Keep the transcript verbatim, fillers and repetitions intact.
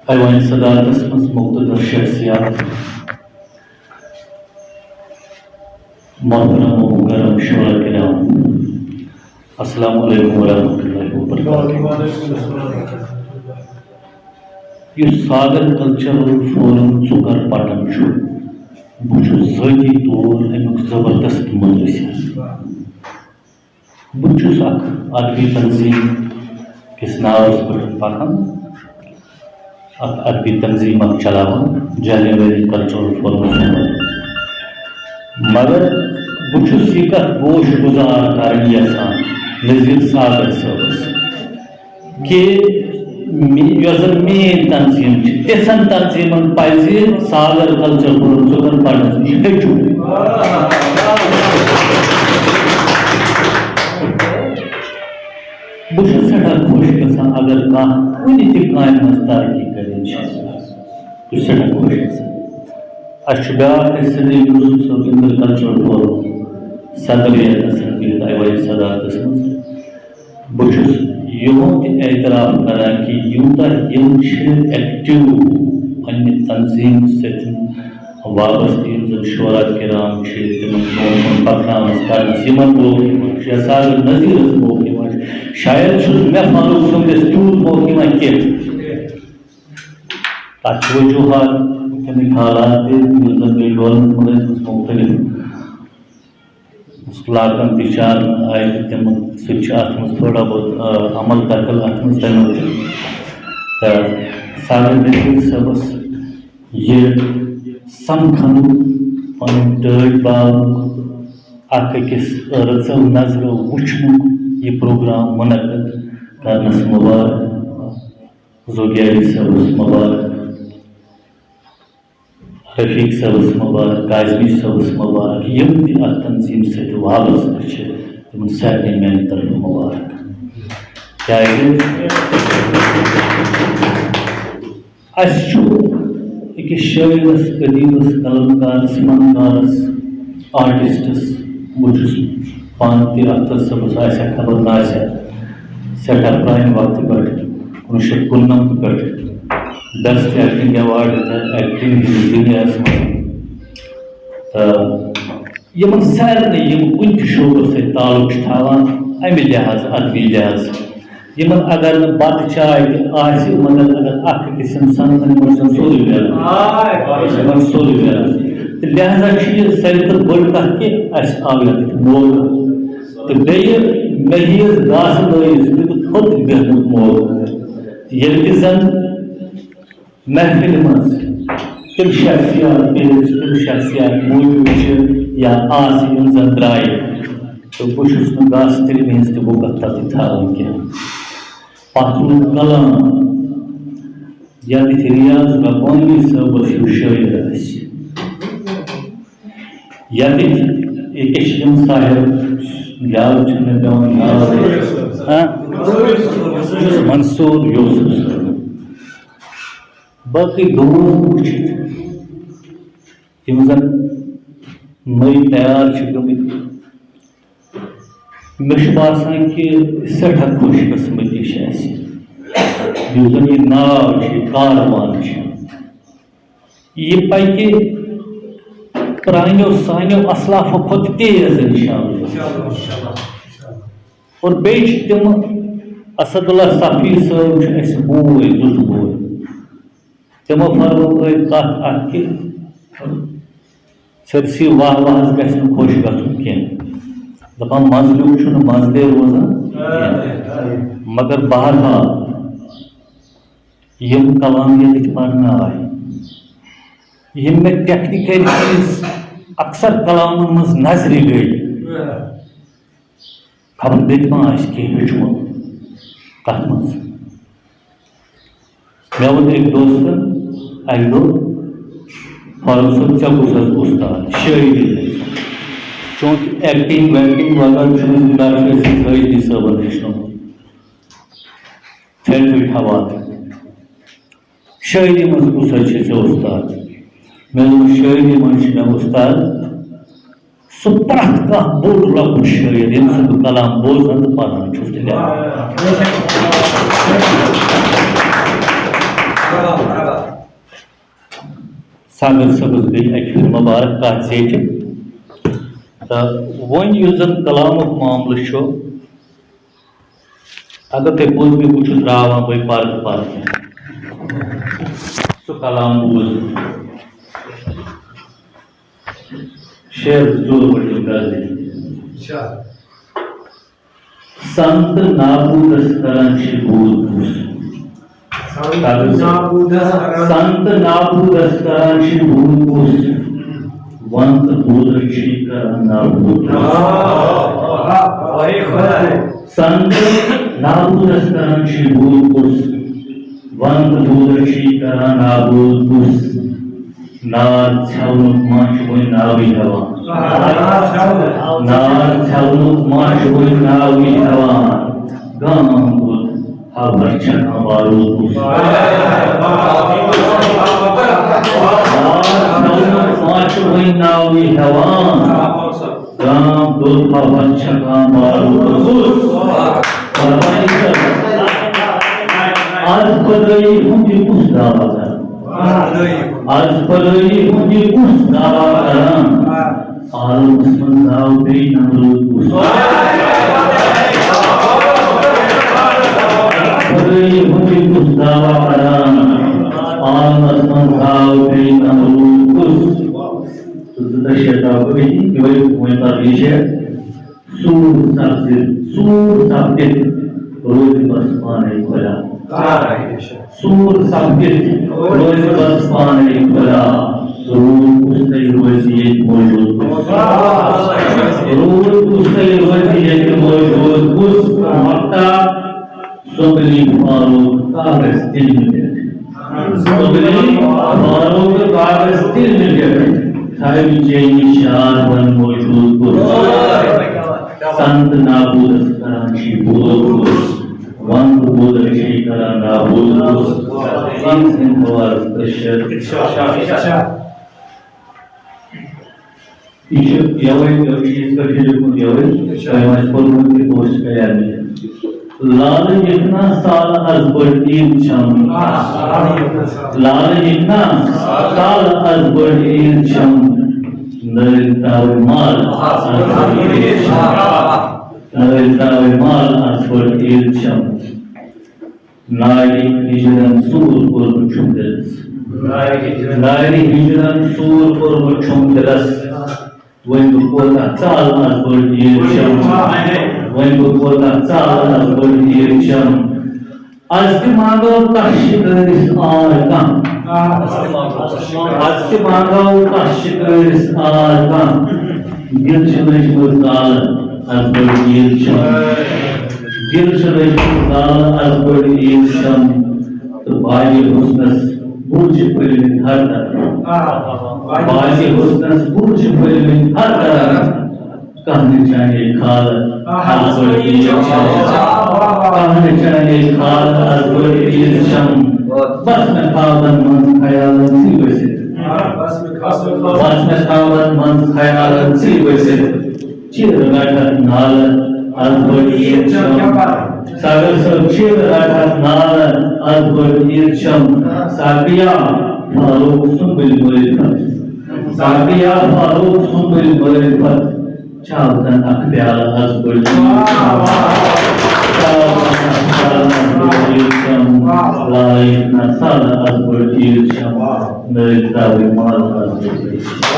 ایوان صدارتس منٛز مقتدر شخصیات، محترم و مکرم شعراء کرام، السلام علیکم ورحمۃ اللہ وبرکاتہ۔ یُس ساگر کلچرل فورم ژُکر پٹن چھُ، بہٕ چھُس ذٲتی طور اَمیُک زبردست مُتٲثر۔ بہٕ چھُس اکھ ادبی تنظیٖم کِس ناوَس پٮ۪ٹھ پکان، اکھ ادبی تنظیٖم اکھ چلاوان، جہلم ویلی کلچرل فورمس منٛز۔ مگر بہٕ چھُس یہِ کتھ گوش گُزار کرٕنۍ یژھان نذیر ساگر صٲبس، کہِ می-، یۄس زن میٲنۍ تنظیٖم چھِ، تِژھن تنظیٖمن پزِ ساگر کلچرل فورم ژُکر پٹنس نِش ہیٚچھُن۔ بہٕ چھُس سٮ۪ٹھاہ خۄش گژھان، اگر کانٛہہ کُنہِ تہِ کامہِ منٛز ترقی کرِ، انشاءاللہ۔ بہٕ چھُس سٮ۪ٹھاہ خۄش گژھان۔ اَسہِ چھُ بیٛاکھ اَسہِ سعید یوسف صٲب، انٹر کلچرل فورم صدر، ییٚتہِ نَس بِہِتھ آیہِ واجہِ صدارتس منٛز۔ بہٕ چھُس یِہُنٛد تہِ اعتراف کران کہِ یوٗتاہ یِم چھِ ایکٹیو پننہِ تنظیٖم سۭتۍ وابستہٕ، یِم زن شعراء کرام چھِ، تِمن برونٛہہ کُن پکناونس کرنس، یِمن موقعہٕ یِوان چھُ، یا ساگر نذیرس موقعہٕ یِوان چھُ۔ شاید چھُنہٕ مےٚ فاروق صٲبنِس تیوٗت موقعہٕ یِوان کینٛہہ۔ تَتھ چھِ وجوٗہات، وٕنکیٚنٕکۍ حالات تہِ، یُس زَن بیٚیہِ ڈولَن منٛز ٲسۍ مُختٔلِف لاکَن تہِ چارن آیہِ تہٕ تِمَن سۭتۍ چھِ اَتھ منٛز تھوڑا بہت، آ، عمل دخل اَتھ منٛز تَمیُک تہِ۔ تہٕ ساگر نذیر صٲبَس یہِ سَمکھنُک، پَنُن ٹٲٹھۍ باونُک، اَکھ أکِس رٕژَو نظرو وٕچھنُک یہِ پروگرام مُنعقد کرنَس مُبارک۔ زوگیاری صٲبَس مُبارک، رفیق صٲبَس مُبارک، کاظمی صٲبَس مُبارک، یِم تہِ اَتھ تنظیٖم سۭتۍ وابستہٕ چھِ، تِمَن سارنٕے میٛانہِ طرفہٕ مُبارک۔ کیٛازِ اَسہِ چھُ أکِس شٲعرَس، ادیٖبَس، قلمکارَس، فنکارَس، آرٹسٹَس، بہٕ چھُس پانہٕ تہِ اختر صٲبَس آسہِ ہا خبر نہ آسہِ ہا، سٮ۪ٹھاہ پرٛانہِ وقتہٕ پٮ۪ٹھ، کُنوُہ شیٚتھ کُننَمتھ پٮ۪ٹھ بیسٹ ایکٹنگ ایوارڈ ہیٚتھ ایکٹنگ ہٕنٛدِس دُنیاہَس منٛز۔ تہٕ یِمَن سارنٕے یِم کُنہِ تہِ شعبَس سۭتۍ تعلق چھِ تھاوان، اَمہِ لحاظہٕ، ادبی لحاظہٕ، یِمَن اگر نہٕ بَتہٕ چاے تہِ آسہِ، مگر اگر اَکھ أکِس سُنٛد سَمکھَن، یِمَن چھُنہٕ سورُے میلان۔ یِمَن چھُ سورُے میلان۔ تہٕ لہذا چھُ یہِ ساروی کھۄتہٕ بٔڑ کَتھ کہِ اَسہِ آو یَتھ موقعہٕ۔ تہٕ بیٚیہِ مےٚ ہِوِس گاسہٕ لٲیِس دیُتُکھ تھوٚد بیٚہنُک موقعہٕ۔ ییٚلہِ تہِ زَن محفِلہِ منٛز تِم شخصیات، بِہِتھ تِم شخصیات موٗجوٗد چھِ یا آسہٕ، یِم زَن درٛایہِ، تہٕ بہٕ چھُس نہٕ گاسہٕ تِلہِ ہِنٛز تہِ بُکَت تَتہِ تھاوان کینٛہہ۔ پَتھرُک کلام، ییٚتہِ ریاض ربانی صٲبَس ہیوٗ شٲعر آسہِ، ییٚتہِ ییٚتہِ چھِ یِم صاحب، یاد چھُنہٕ مےٚ پٮ۪وان ناو۔ ہاں؟ منصور یوسف صٲب۔ باقٕے گام وٕچھِتھ، یِم زَن نٔے تیار چھِ گٔمٕتۍ، مےٚ چھُ باسان کہِ سٮ۪ٹھاہ خۄش قٕسمتی چھِ اَسہِ، یُس زَن یہِ ناو چھُ، یہِ کاروان چھُ، یہِ پَکہِ پرٛانیو سانیو اَسلافو کھۄتہٕ تیز، اِنشاءاللہ۔ اور بیٚیہِ چھِ تِم، اسد اللہ صفی صٲب چھُ اَسہِ بوے، زیُٹھ بوے۔ تِمو فرمٲو أتھۍ کَتھ اَکھ کہِ ژھٔرسی واہ واہَس گژھِ نہٕ خۄش گژھُن کینٛہہ۔ دَپان، منٛزٕ لیوٚکھ چھُنہٕ منٛزٕ لے روزان کینٛہہ۔ مگر بہرحال، یِم کلام ییٚتہِ پَرنہٕ آے، یِم مےٚ ٹیکنیکل چیٖز اکثر کلامَن منٛز نظرِ گٔے، خبر بیٚیہِ ما آسہِ کینٛہہ ہیوٚچھمُت تَتھ منٛز۔ مےٚ ووٚن أکۍ دوستَن اَکہِ دۄہ، "فاروق صٲب، ژےٚ کُس حظ اُستاد شٲعری منٛز؟ چونکہ ایکٹنگ ویکٹنگ وغیرہ چھُنہٕ أسۍ ڈاکٹر عزیز حٲجی صٲبَن ہیٚچھنومُت، تھیٹرٕکۍ حوالہٕ۔" شٲعری منٛز کُس حظ چھُے ژےٚ اُستاد؟ مےٚ دوٚپ، شٲعری منٛز چھُ مےٚ اُستاد سُہ پرٛٮ۪تھ کانٛہہ بوٚڑ لۄکُٹ شٲعر، ییٚمہِ سُنٛد بہٕ کلام بوزان تہٕ پران چھُس تہٕ لیکھان۔ ساگر صٲبَس گٔے اَکہِ پھِرِ مُبارک کَتھ زیٹھِ۔ تہٕ وۄنۍ یُس زَن کلامُک معاملہٕ چھُ، اگر تُہۍ بوٗزِو، بہٕ چھُس راوان، بہٕ پَرٕ پَرٕ۔ سُہ کلام بوٗز۔ شعر زٕ ژور ؤٹِو غزلہِ۔ اچھا۔ سنت نابودس کران چھ بود کس۔ سنت نابودس کران۔ سنت نابودس کران چھ بود کس۔ ونت بودس چھ کران نابود کس۔ واہ، واہ، واہ، واہ۔ سنت نابودس کران چھ بود کس۔ ونت بودس چھ کران نابود کس۔ نار ژھٮ۪ونُک ما چھُ وۄنۍ ناوٕے ہٮ۪وان؟ نار ژھٮ۪ونُک ما چھُ وۄنۍ ناوٕے ہٮ۪وان؟ گام کوٚت ہوا چھکان بارود کُس؟ نار ژھٮ۪ونُک ما چھُ وۄنۍ ناوٕے ہٮ۪وان؟ گام کوٚت ہوا چھکان بارود کُس؟ قربانی سر، از خدٲیی ہُنٛد یہِ کُس دعویٰ کران؟ از خدٲیی ہُنٛد یہِ کُس دعویٰ کران؟ عالمس منٛز آو بیٚیہِ نمرود کُس؟ خدٲیی ہُنٛد یہِ کُس دعویٰ کران؟ عالمس منٛز آو بیٚیہِ نمرود کُس؟ تہٕ زٕ ترٛےٚ شعر ترٛاوٕ بہٕ أتی، یِہوٚے وۄنۍ پَتہٕ یہِ شعر۔ سوٗر سپدِتھ، سوٗر سپدِتھ روزِ بس پانے خۄدا۔ سوٗر سپدِتھ روزِ بس پانے خۄدا۔ روٗد کُس تہٕ روزِ ییٚتہِ موجود کُس؟ روٗد کُس تہٕ روزِ ییٚتہِ موجود کُس؟ وقتا سُمبلی فاروق کاغذ تِلمہِ پٮ۪ٹھ۔ سُمبلی فاروق کاغذ تِلمہِ پٮ۪ٹھ۔ تھاوِ چینی شاد ون موجود کُس؟ سنت نابودس کران چھ بود کُس؟ ونت بودس چھ کران نابود کُس؟ یِم سٕنٛدۍ حوالہٕ تہٕ شعر۔ یہِ چھُ یَوَے، یہِ چھُ یِتھ پٲٹھۍ لیوٚکھمُت یَوَے، تۄہہِ آسہِ پوٚرمُت تہِ، بہٕ اوسُس تیار۔ لالہٕ یِتھ نا سالہٕ از بٔڑ عیٖد چھم۔ لالہٕ یِتھ نا سالہٕ از بٔڑ عیٖد چھم۔ نٲلۍ ترٛاوٕنۍ مال از بٔڑ عیٖد چھم۔ نٲلۍ ترٛاوٕنۍ مال از بٔڑ عیٖد چھم۔ نارِ ہِجرن سوٗر کوٚرمُت چھُم دِلس۔ نارِ ہِجرن۔ نارِ ہِجرن سوٗر کوٚرمُت چھُم دِلس۔ وۄنۍ بہٕ کوتاہ ژالہٕ از بٔڑ عیٖد چھم۔ وۄنۍ بہٕ کوتاہ ژالہٕ از بٔڑ عیٖد چھم۔ از تہِ منٛگو تس شِکٲرِس آر کانٛہہ۔ از تہِ منٛگو تس شِکٲرِس آر کانٛہہ۔ دِل چھِ لٔجمٕژ زالہٕ از بٔڑ عیٖد چھم۔ دِل چھِ لٔجمٕژ زالہٕ از بٔڑ عیٖد چھم۔ تہٕ باغِ حُسنس گُل چھِ پھٔلمٕتۍ ہر طرف۔ باغِ حُسنس گُل چھِ پھٔلمٕتۍ ہر طرف۔ کانٛہہ نہٕ چانے خال از بٔڑ عیٖد چھم۔ کانٛہہ نہٕ چانے خال از بٔڑ عیٖد چھم۔ بس مےٚ خوابن منٛز خیالن ژٕے ؤسِتھ۔ بس مےٚ خوابن منٛز خیالن ژٕے ؤسِتھ۔ چیٖرٕ رٹکھ نالہٕ از بٔڑ عیٖد چھم۔ ساگر صٲب، چیٖرٕ رٹکھ نالہٕ از بٔڑ عیٖد چھم۔ ساقیا فاروق سُنٛمبٕلۍ معرفت۔ ساقیا فاروق سُنٛمبٕلۍ معرفت۔ چاو تن اکھ پیالہٕ از بٔڑ عیٖد چھم۔ چاو تن اکھ پیالہٕ از بٔڑ عیٖد چھم۔ لالہٕ یِتھ نا سالہٕ از بٔڑ عیٖد چھم۔ نٲلۍ ترٛاوٕنۍ مال از بٔڑ عیٖد چھم۔